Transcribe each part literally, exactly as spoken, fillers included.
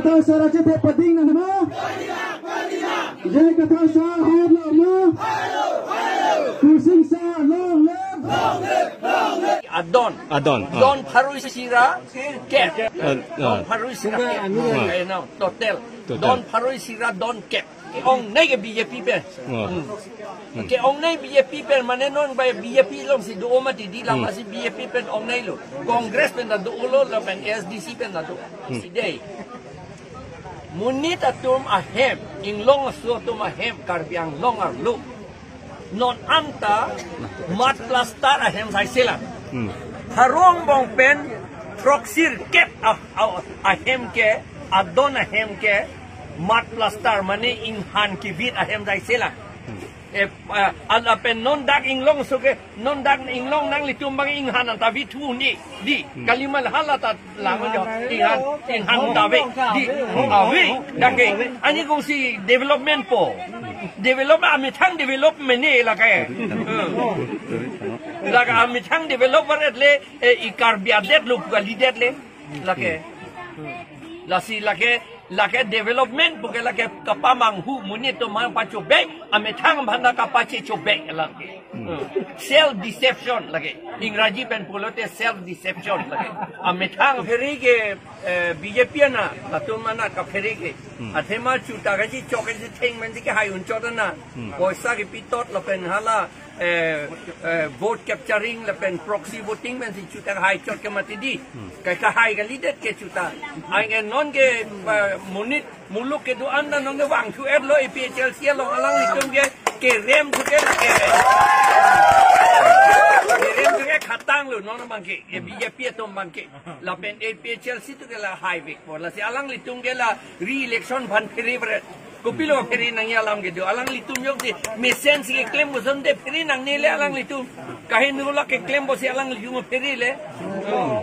Sar achethe pading nang ma? J I Kathar sar hot lo ma? Kursing sar long live! Adon. Adon, ah. Don pharo isi ra kep. Ah, ah. Don pharo isi ra kep. Ah. Eh, no, total. Total. Don pharo isi ra don kep. Ke-ongnei ke B J P pen. Ah. Hmm. Hmm. Ke-ongnei B J P pen mane non ba B J P alongsi do mati di, lama Hmm. si B J P pen ongnei lo. Congress pen ta do lo, lapen A S D C pen ta do. Hmm. Si dei. Monit atum ahem, inglong aso atum ahem, Karbi Anglong arlo. Non anta mud plaster ahem sai selang. Hmm. Pharo angbong pen throksir kep a, a, ahem ke, adon ahem ke, mud plaster mane inghan kivit ahem sai selang. Hmm. Eh, ah, ala pen non dak inglong aso ke, non dak inglong nanglitum abang inghan anta vithu ni, di, Hmm. kalimal hala ta lang jo, inghan, inghan ta ve, di, ave, dak ke, ani kongsi development po, develop, amethang development ni lake, eh. Lake amethang develop varet le, eh, i Karbi adet lo, kalidet le, lake, lasi lake, lake development puke lake kapamanghu monit atum aphan pachobei, amethang aphan ta kapachechobei lake. Hmm. Self deception lake. Ingraji pen pulote self deception lake. Amethang phere ke, eh, B J P ana, latum ana kaphere ke. Hmm. Athema chuta kachichok kachitheng pen si kehai unchot ana. Hmm. Poisa kepi tot lapen hala eh, eh, vote capturing lapen proxy voting pen si chuta hai chot ke mati di. Hmm. Ke kahai kalidet ke chuta. Anke non ke, eh, monit muluk kedo-an ta non ke vangthu-et lo A P H L C along alanglitum ke kerem thu ke ke. Kerem thu ke khatang lo non abang ke. Ke B J P atum abang ke. Lapen A P H L C atum ke la haivek po. Lasi alanglitum ke la re-election aphan phere varet. Kopilo phere nangji alam kedo. Alanglitum joksi mesen si keklem koson te phere nangne le alanglitum. Kaheno la keklem pusi alanglitum phere le.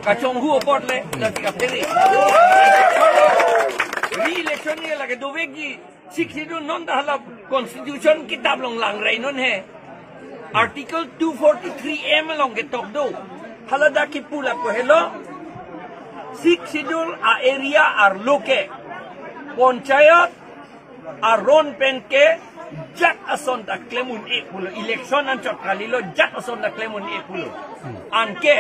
Kachonghu apot le, lasi kaphere. Re-election ni lake dovekji. Sixth Schedule non ta hala constitution kitap along lang rai non he. Article two forty-three M along ketok do. Hala dak kipu lapu helo. Sixth Schedule a-area arlo ke panchayat aron pen ke jat ason ta klem un-e pulo, election anchot kalilo, jat ason ta klem un-e pulo. Anke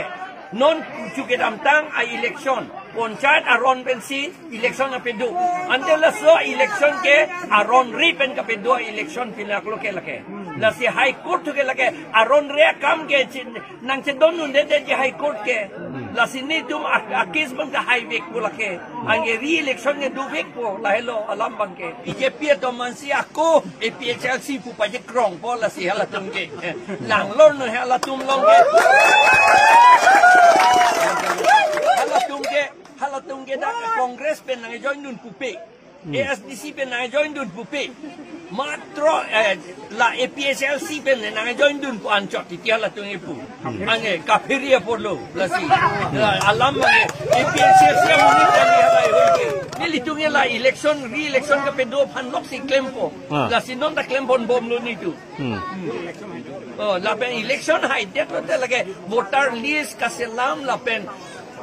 non chu kedamtang a-election panchayat aron pensi election kapedo. Ante laso election ke aron re pen kapedo election pinak lo ke lake. Lasi High Court thu ke lake aron re akam ke chin- nangchedon un-edet ji High Court ke. Lasi netum a, a case abang ke haivek po lake. Anke re-election ke dovek po, lahelo alam abang ke. B J P atum mansi ako A P H L C pu pajekrong po lasi halatum ke. Eh, langlor no halatum along ke. Halatum ke, halatum ke dak Congress pen nangjoin dun pupe. Hmm. A S D C pen nangjoin dun pupe. Matro, eh, la A P H L C pen nangjoin dun pu anchot titi halatum kipu. Hmm. Anke kaphere apor lo, lasi. La alam anke A P H L C amonit kami halai hoi ke. Nelitum ke la election, re-election kapedo aphan loksi klempo. Ah. Lasi non ta klempon bomlo netum. Hmm. Oh, lapen election haidet lote lake voter list kaselam lapen,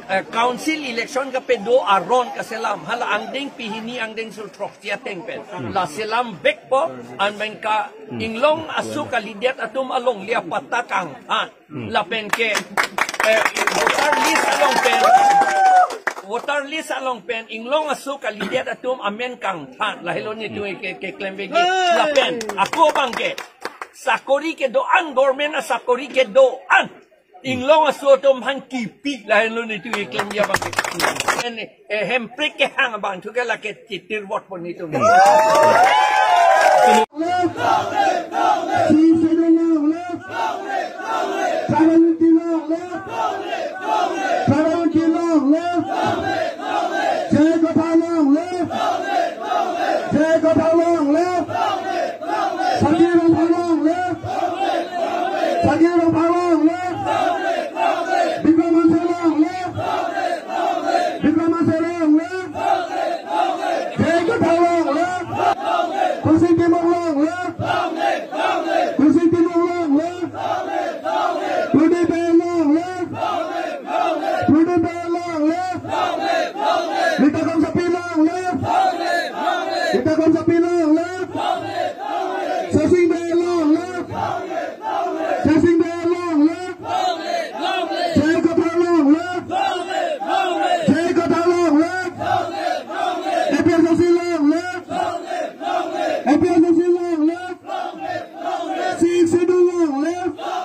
eh, council election kapedo aron kaselam. Hala angdeng pehini angdengso throkche ateng pen. Hmm. La selam vekpo, anpen ka Hmm. inglong aso kalidet atum alongle apatta kangphan. Hmm. Lapen ke, eh, voter list along pen, voter list along pen inglong aso kalidet atum amen kangphan. Lahelo netum ke, keklem vekji. Lapen ako abang ke sakori kedo-an, government asakori kedo-an, inglong aso atum aphan kipi, lahelo netum keklemji abang ke. Ene, eh, hemprek kehang abang thu ke lake chitir vote po netum. Left! Sixth Schedule long live! Tribal unity long live! Tribal unity long live! J I Kathar long live! J I Kathar long live! Saki Rongphar long live! Saki Rongphar long live! Bikram Hanse long live! Bikram Hanse long live! J I Kathar long live! Kursing Timung long live! Kursing Timung long live! Prodip Bey long live! Prodip Bey long live! Rita Khamsappi long live! Longri.